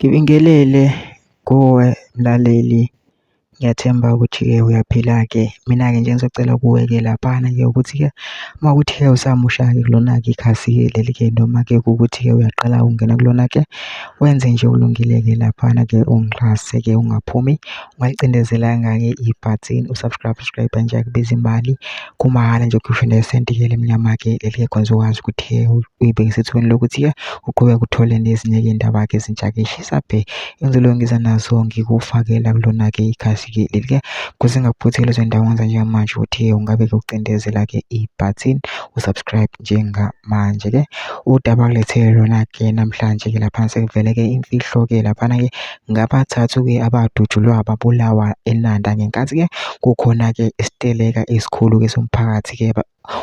Ngibingelele kuwe mlaleli, ngiyathemba ukuthi-ke uyaphila-ke. Mina-ke nje ngizocela kuwe-ke laphana-ke ukuthi-ke uma kuwukuthi-ke usamusha-ke kulona-ke ikhasi-ke leli-ke noma-ke kuwukuthi-ke uyaqala ukungena kulona-ke, wenze nje okulungile-ke laphana-ke ungixhase-ke ungaphumi ungalicindezelanga-ke ibhathini u-subscribe, subscribe nje akubizi imali, kumahhala nje ukhishwe nesenti-ke elimnyama-ke leli-ke khona uzokwazi ukuthi-ke uyibeke esethubeni lokuthi-ke uqhubeke uthole nezinye-ke iy'ndaba-ke ezintsha-ke ey'shisa bhe engizoloku ngiza nazo ngikufakela kulona-ke ikhasi-ke leli-ke kuze ngingakuphutheli lezo y'ndaba ngenza njengamanje ukuthi-ke ungabe-ke ucindezela-ke ibhathini u-subscribe njengamanje-ke. Udaba ngilethele lona-ke namhlanje-ke laphana sekuvele-ke imfihlo-ke laphana-ke ngabathathu-ke abadutshulwa babulawa eNanda ngenkathi-ke kukhona-ke isiteleka esikhulu-ke somphakathi-ke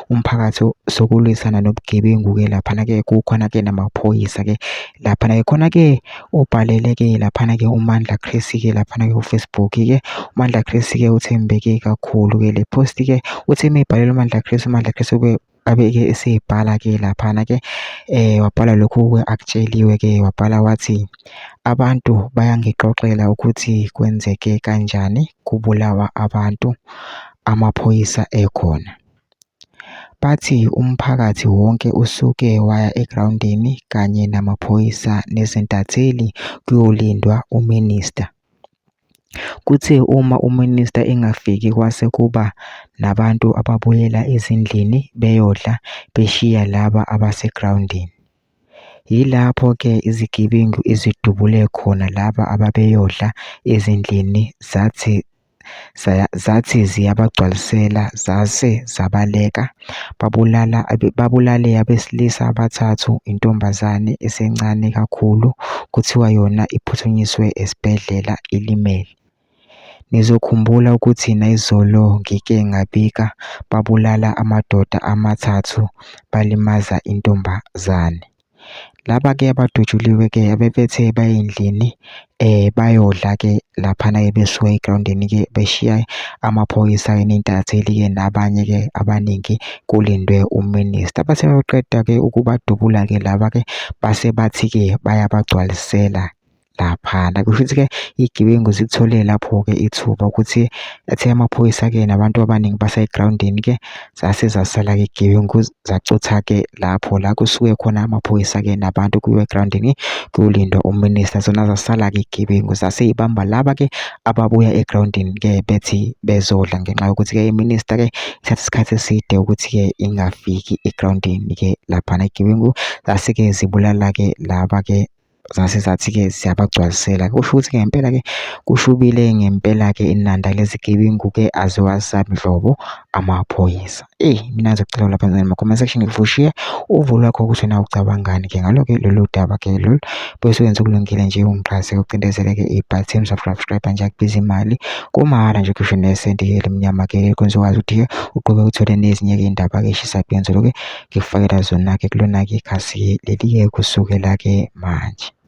umphakathi sokulwisana nobugebengu-ke laphana-ke kukhona-ke namaphoyisa-ke laphana-ke khona-ke ubhalele-ke laphana-ke uMandla Chris-ke laphana-ke ku-Facebook-ke uMandla Chris-ke uthembeke kakhulu-ke le post-ke uthe uma ebhalela uMandla Chris, uMandla Chris ube abe-ke esebhala-ke laphana-ke wabhala lokhu-ke akutsheliwe-ke wabhala wathi, abantu bayangixoxela ukuthi kwenzeke kanjani kubulawa abantu amaphoyisa ekhona. Bathi umphakathi wonke usuke waya egrawundini kanye namaphoyisa nezintatheli kuyolindwa u-minister. Kuthe uma u-minister engafiki kwase kuba nabantu ababuyela ezindlini beyodla beshiya laba abasegrawundini. Yilapho-ke izigebengu ezidubule khona laba ababeyodla ezindlini zathi zathi ziyabagcwalisela zase zabaleka, babulala babulale abesilisa abathathu, intombazane esencane kakhulu kuthiwa yona iphuthunyiswe esibhedlela ilimele. Nizokhumbula ukuthi nayizolo ngike ngabika babulala amadoda amathathu balimaza intombazane. Laba-ke abadutshuliwe-ke abebethe baye endlini bayodla-ke laphana-ke besuka egrawundini-ke beshiya amaphoyisa-ke ney'ntatheli-ke nabanye-ke abaningi kulindwe u-minister. Bathe mabeqeda-ke ukubadubula-ke laba-ke base bathi-ke bayabagcwalisela laphana. Kusho ukuthi-ke iy'gebengu zikuthole lapho-ke ithuba ukuthi athe amaphoyisa-ke nabantu abaningi basegrawundini-ke zase zasala-ke iy'gebengu zacutha-ke lapho la kusuke khona amaphoyisa-ke nabantu kuyiwe egrawundini kuyolindwa u-minister. Zona zasala-ke iy'gebengu zase y'bamba laba-ke ababuya egrawundini-ke bethi bezodla ngenxa yokuthi-ke i-minister-ke ithatha isikhathi eside ukuthi-ke ingafiki egrawundini-ke laphana. Iy'gebengu zase-ke zibulala-ke laba-ke zase zathi-ke ziyabagcwalisela. Kusho ukuthi ngempela-ke kushubile ngempela-ke inanda lezigebengu-ke aziwasabi nhlobo amaphoyisa. Eyi mina ngizocela lapha kuma-comment section ngifushiye uvo lwakho ukuthi wena ucabangani-ke ngalo-ke lolu daba-ke lolu bese wenza okulungile nje ungixhase ucindezeleke ibhathini subscribe nje akubiza imali kumahhala nje kusho nesenti-ke elimnyama-ke kwenza ukwazi ukuthi-ke uqhubeke uthole nezinye-ke iy'ndaba-ke eshisa bhe ngizoloke ngikufakela zona-ke kulona-ke ikhasi-ke leli-ke kusukela-ke manje.